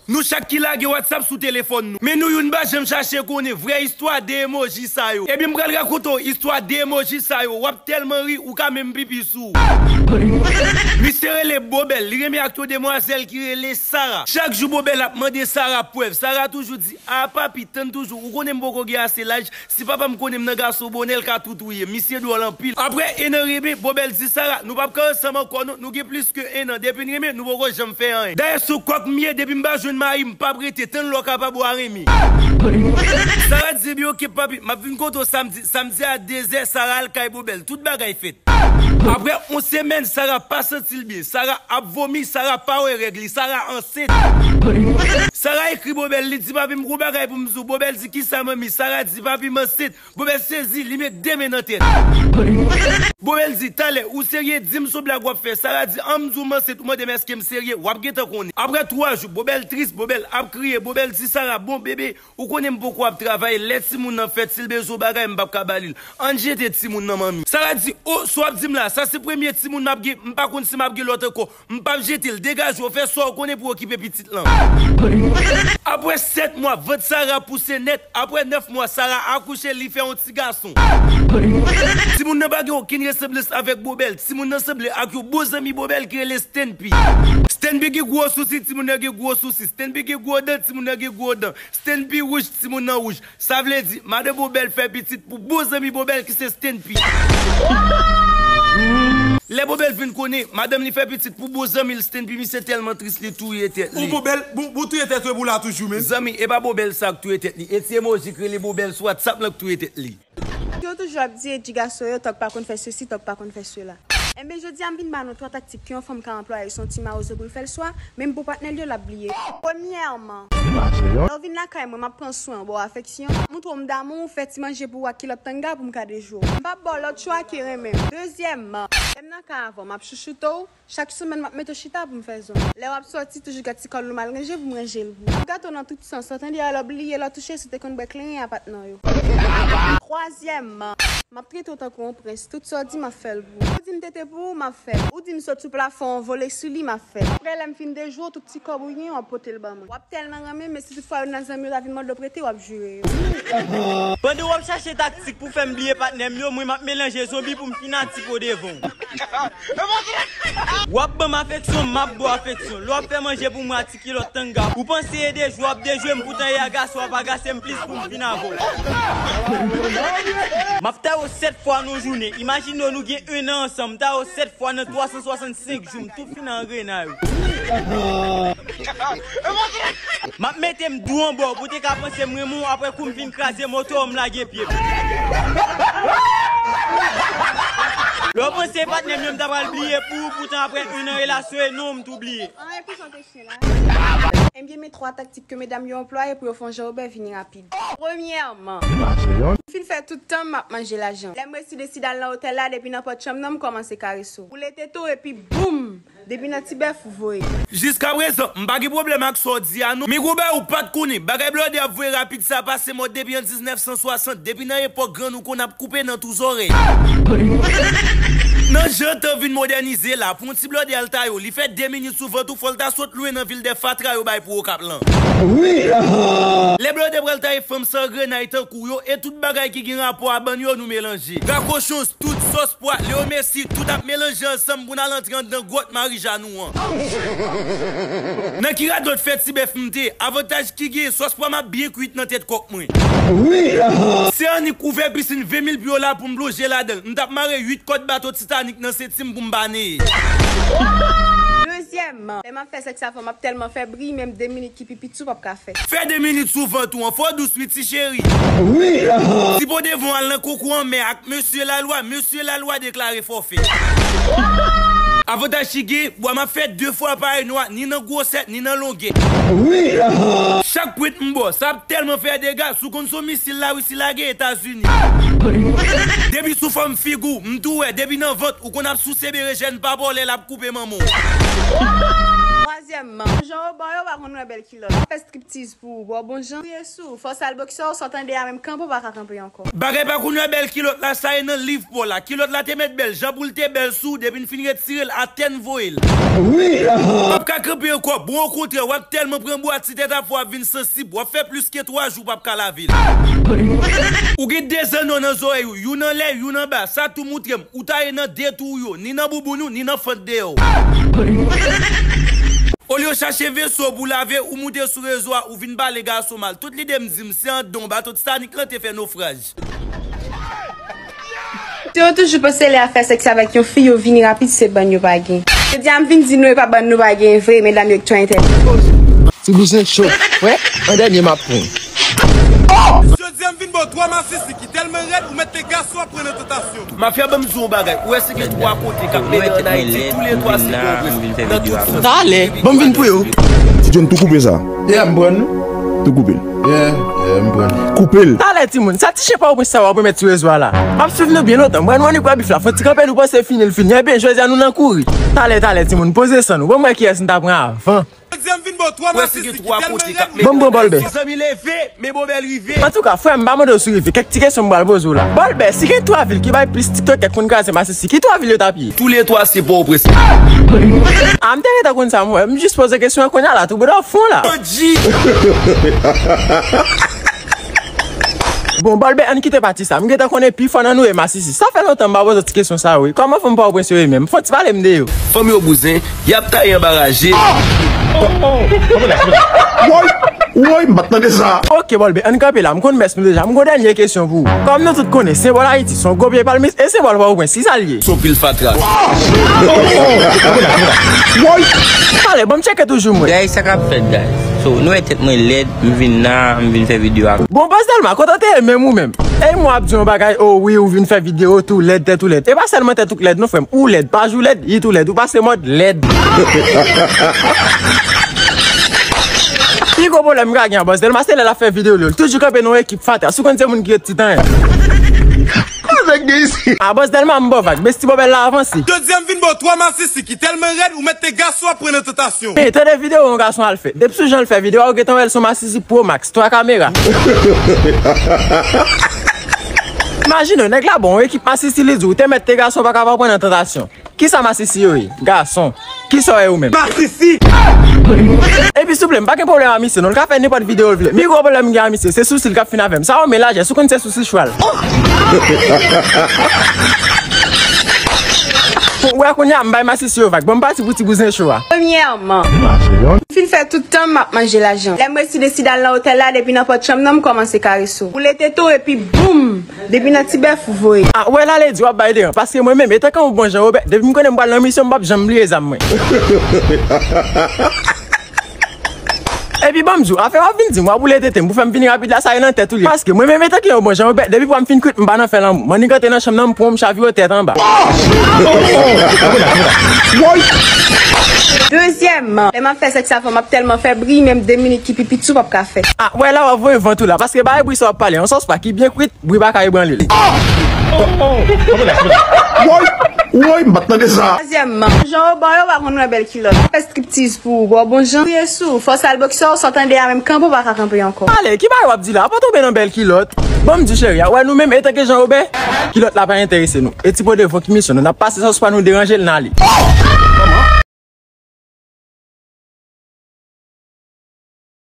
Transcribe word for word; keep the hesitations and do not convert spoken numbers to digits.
Nou chak ki lage WhatsApp sou telefòn nou. Men nou youn pa janm chache konnen vrè istwa de emoji sa yo. Ebyen m pral rakonte w istwa de emoji sa yo. W ap tèlman ri, ou ka menm pipi sou. Misye rele Bobèl, li renmen ak yon demwazèl ki rele Sara. Chak jou Bobèl ap mande Sara prèv. Sara toujou di, "A papi, tann toujou, ou konnen m poko gen ase laj, si papa m konnen m nan gason bonè, l ka tou touye m." Misye dwòl anpil. Apre en an renmen, Bobèl di Sara, "Nou p ap ka ansanm ankò non, nou gen plis ke en an. Depi n renmen, nou poko janm fè anyen. Dayè se kòk m ye, depi m pa jwenn mari m, m p ap rete, tann lè w kapab w a renmen." Sara di, "Ebyen oke papi, m ap vin kote w samdi." Samdi a dezè, Sara al kay Bobèl. Tout bagay fèt. Apre yon semèn, Sara pa santi l byen. Sara ap vomi, Sara pa wè règ li, Sara ansent. Sara ekri Bobèl, li di, "Papi, m gon bagay pou m di w." Bobèl di, "Kisa, manmi?" Sara di, "Papi, m ansent." Bobèl sezi, li met de men nan tèt. Bobèl di, "Talè, ou serye? Di m se yon blag w ap fè." Sara di, "An m di w m ansent, ou mande m èske m serye? W ap gentan konnen." Apre twa jou, Bobèl tris, Bobèl ap kriye, Bobèl di Sara, "Bon, bebe, ou konnen m poko ap travay, lè timoun nan fèt, si l bezwen yon bagay, m p ap ka ba li l. Ann jete timoun nan, manmi." Sara di, "O, sa w ap di m la, sa se premye timoun m ap gen, m pa konn si m ap gen lòt ankò. M p ap jete l, degaje w, fè sa w konnen pou w okipe pitit lan." Apre sèt mwa, vant Sara pouse nèt. Apre nèf mwa, Sara akouche, li fè yon ti gason. Timoun nan pa gen okenn resanblans avèk Bobèl. Timoun nan sanble ak yon bon zanmi Bobèl ki rele Stanley. Stanley gen gwo sousi, timoun nan gen gwo sousi. Stanley gen gwo dan, timoun nan gen gwo dan. Stanley wouj, timoun nan wouj. Sa vle di, madan Bobèl fè pitit pou bon zanmi Bobèl ki se Stanley. Lè Bobèl vin konnen, madanm li fè pitit pou bon zanmi l Stanley, misye tèlman tris li touye tèt li. Ou Bobèl, bon, bon touye tèt ou pou la toujou menm. Zanmi, e pa Bobèl sa k touye tèt li. E ti emoji k rele Bobèl sou WhatsApp lan k touye tèt li. Yo toujou ap di, "Eddy gason yo, tòg pa konn fè sesi, tòg pa konn fè sela." Enben, jodi a, m vin ba nou twa taktik ke yon fanm ka anplwaye, se yon ti mawozo pou l fè l swa, menm pou patnè l yo, l ap bliye. Premyèman, lè w vin lakay mwen, m ap pran swen w, ba w afeksyon, montre w m damou w, fè ti manje pou w ak kilòt tanga pou m ka dejwe w. M p ap ba w lòt chwa ke renmen m. Dezyèmman, lè m nan kay avè w, m ap chouchoute w, chak semèn, m ap mete w chita pou m fè zong. Lè w ap sòti, toujou gen ti kòl ou mal ranje pou m ranje l pou ou. M ap gate w nan tout sans, w tande, alò bliye lè w touche si w te konn bwè kleren a patnè w yo. Twazyèmman, m ap trete w tankou yon prens. Tout sa w di, m ap fè l pou ou. Ou di m tete pou ou, m ap fè l. Ou di m sot sou plafon an, vole sou li, m ap fè l. Apre, lè m fin dejwe w, tout ti kòb ou gen, w ap pote l ban mwen. W ap tèlman renmen m, men si toutfwa youn nan zanmi w ta vin mande w prete, w ap jire yo. Pandan w ap chache taktik pou fè m bliye patnè m yo, mwen m ap melanje zonbi pou m fin atipe w devan w. W ap ban m afeksyon, m ap ba w afeksyon. Lè w ap fè manje pou mwen, kilòt tanga. Ou panse e dejwe w ap dejwe m, poutan e agase w ap agase m plis pou m fin avè w. M ap taye w sèt fwa nan yon jounen. Imajine w nou gen en an ansanm, m taye w sèt fwa nan twa san swasannsenk jou, m tou fin angrena yo. M ap mete m dou anba w pou te ka panse m renmen w, apre kou m fin kraze moto w, m lage pye m. Lè w panse patnè m yo m ta pral bliye pou ou, poutan apre en an relasyon e non, m tou bliye. An, epi sa w te chen la. Ebyen, men twa taktik ke medam yo anplwaye pou yo fè yon jan obè vini rapid. Premyèman, m fin fè tout tan m ap manje lajan. Lè m resi deside al nan otèl la, depi nan pòt chanm nan, m kòmanse karese w. Boule tete w, epi boum! Depi nan ti bèf ou voye. Jiskaprezan, m pa gen pwoblèm ak sa w di a non. Men gon bagay ou pa t konnen, bagay blòdè ap voye rapid sa pase mòd depi an diznèf san swasant, depi nan epòk grann ou konn ap koupe nan tou zòrèy. Nan jan tan vin modènize la, pou yon ti blòdè al taye w, li fè de minit sou vant ou, fò l ta sot lwen nan vil dè fatra yo bay pou Okap lan. Lè blòdè pral taye fanm san grenay tankou yo, e tout bagay ki gen rapò a bann yo nou melanje. Rakochons, tout sòs pwa, Leo Messi, tout ap melanje ansanm pou n al antre anndan gwòt Marija nou an. Nan ki radòt fè ti bèf m te ye, avantaj ki gen, sòs pwa m ap byen kwit nan tèt kòk mwen. Se annik ouvè pisin ven mil pye w la pou m plonje ladan l. M t ap mare uit kòd bato Titanic nan senti m pou m pa neye. Dezyèmman, lè m ap fè sèks avè w, m ap tèlman fè bri, menm de minit ki pi piti w p ap ka fè. Fè de minit sou vant ou an, fò w dous wi ti cheri. Ti po devan w al nan konkou an, men ak mesye lalwa, mesye lalwa deklare fòfè. Avantaj ki gen, bwa m ap fè de fwa parèy nou a, ni nan gwosè, ni nan longè. Chak pwent m ba w, sa ap tèlman fè dega, si w konn se yon misil Larisi lage Etazini. Depi sou fòm figi w, m tou wè, depi nan vant, ou konn ap souse berejèn pa bò lè l ap koupe manman w. Twazyèmman, jan yo ba yo pa konn wè bèl kilòt. Fè striptiz pou ou, ba w bon jan. Kriye sou ou, fò sal bòksè w, sa w tande a menm kanpe w pa ka kanpe ankò. Bagay pa konn wè bèl kilòt la, sa e nan liv pa w la. Kilòt la te mèt bèl, jan pou l te bèl sou ou, depi n fin retire l, atè n voye l. Wi, ah. W ap ka kanpe ankò, bon okontrè, w ap tèlman pran bwa, ti tèt ap fè w ap vin sansib, w ap fè plis ke twa jou w p ap ka lave l. Ou gen de zanno nan zòrèy ou, youn anlè, youn anba, sa tou moutre m, ou taye nan de twou yo, ni nan bouboun ou, ni nan fant deyò w. Olye w chache veso pou lave, ou moute sou rezo a, ou vin pale gason mal. Tout lide m di m, se an don bato Titanik lan te fè nofraj. Si yo toujou panse lè y ap fè sèks avèk yon fi, yo vini rapid, se bann yo pa gen. Jodi a, m vin di nou, e pa bann nou pa gen vre, medam yo k trying tèt. Ti bouzen cho. Wè, an dènye m ap pran. Jodi a, m vin ba w twa masisi ki tèlman rèd, ou mèt te gason ap pran nan tantasyon. Mafya, ban m di w yon bagay. Ou wè si gen twa kote k ap mennen ann Ayiti, toulètwa se bon prens nan tout sans. Talè, ban m vin pou yo. Ti John, tou koupe sa. Yeah, m pran. Tou koupe l. Yeah, yeah, m pran. Koupe l. Talè, timoun, sa ti chen Pòtoprens sa w ap remèt sou rezo a la. M ap swiv nou byen lontan. M pran mannigwa bif la. Fò ti kanpe nou panse fini l fini. Ebyen, jodi a nou nan kouri. Talè, talè, timoun, poze san nou. Ban m wè kiyès nou ta pran avan. Jodi a, m vin ba w twa masisi ki tèlman rèd. Ban m pran bòlbè. Mezanmi, leve, men bòbèl rive. Antouka, frè m, m pa mande w si w rive. Kèk ti kesyon m pral poze w la. Bòlbè, si gen twa vil ki bay plis TikTokè k konn kraze masisi, ki twa vil yo t ap ye? Toulètwa se Pòtoprens. A, m te gentan konn sa, mwen. M jis poze kesyon an kounye a la, tou bouda w fon la. Anji. Bon, bòlbè, ann kite pati sa. M gentan konnen pi fò nan nou e masisi. Sa fè lontan m pa poze w ti kesyon sa yo, wi. Kòman fanm Pòtoprens yo ye menm? Fò w ti pale m de yo. Fanm yo bouzen, y ap taye anba raje. Woy, woy, m pa t tande sa. Oke, bòlbè, ann kanpe la. M konn mès nou deja. M gon dènye kesyon pou ou. Kòm nou tout konnen, senbòl Ayiti se yon gwo pye palmis e senbòl Pòtoprens, ki sa l ye? Se yon pil fatra. Woy! Talè, ban m tcheke toujou mwen. Guys, sa k ap fèt, guys? So, nou wè tèt mwen lèd, m vin la, m vin fè videyo ak. Bon, bòs Dèlma, kote w te ye menm ou menm? Ey, mwen ap di yon bagay, o wi, ou vin fè videyo tou lèd, tèt ou lèd. E pa sèlman tèt ou k lèd, non, frè m. Ou lèd, paj ou lèd, it ou lèd. Ou pase mòd lèd. Pi gwo pwoblèm m ka gen a bòs Dèlma, se lè l ap fè videyo li yo. L toujou kanpe nan yon ekip fatra. Si w konn se moun ki ret ti tan. Avèk de isi. A bòs Dèlma, m ba w vag. Besti bòbèl la avanse. Jodi a, m vin ba w twa masisi ki tèlman rèd, ou mèt te gason ap pran nan tantasyon. Men, tande videyo yon gason al fè. Depi sou jan l fè videyo a, ou gentan wè l se yon masisi Pro Max, twa kamera. Imajine w, nèg la ba w yon ekip masisi, li di w te mèt te gason pa ka pa pran nan tantasyon. Kisa masisi yo ye? Gason. Kisa w ye ou menm? Masisi! Epi souple, m pa gen pwoblèm a misye non, l ka fè nenpòt videyo l vle. Men gwo pwoblèm m gen a misye, se sousi l k ap fin avè m. Sa w men lajè, si w konn se sousi chwal. Ou wè kounye a, m bay masisi yo vag. Bon, m pati pou ti bouzen cho a. Premyèman, m fin fè tout tan m ap manje lajan. Lè m resi deside al nan otèl la, depi nan pòt chanm nan, m kòmanse karese w. Boule tete w epi boum! Depi nan ti bèf ou voye. A, ou wè la, lè di w ap bay deran. Paske mwen menm, etanke yon bon jan Wobè, depi m konnen m pral nan misyon, m p ap janm bliye zam mwen. Epi ban m di w, afè w ap vin di m, w ap boule tete m pou fè m vini rapid la, sa e nan tèt ou li ye. Paske mwen menm, etanke yon bon jan Wobè, depi pwa m fin kwit, m pa nan fè lanmou. M annik antre nan chanm nan, m pran w, m chavire w tèt anba. Dezyèmman, lè m ap fè sèks avè w, m ap tèlman fè bri, menm de minit ki pi piti w p ap ka fè. A, ou wè la, w ap voye vant ou la, paske bagay bri sa w ap pale, yon sòs pa ki byen kwit, bri pa ka ebranle l. Woy, woy, m pa t tande sa. Twazyèmman, jan yo ba yo pa konn wè bèl kilòt. Fè striptiz pou ou, ba w bon jan. Kriye sou ou, fò sal bòksè w, sa w tande a menm kanpe w pa ka kanpe ankò. Ale, ki bagay w ap di la? Pa tonbe nan bèl kilòt. Ban m di w cheri a, ou wè nou menm, etanke jan Wobè, kilòt la pa enterese nou. E ti po devan ki misyon nou, n ap pase sòs pa nou deranje l, n ale.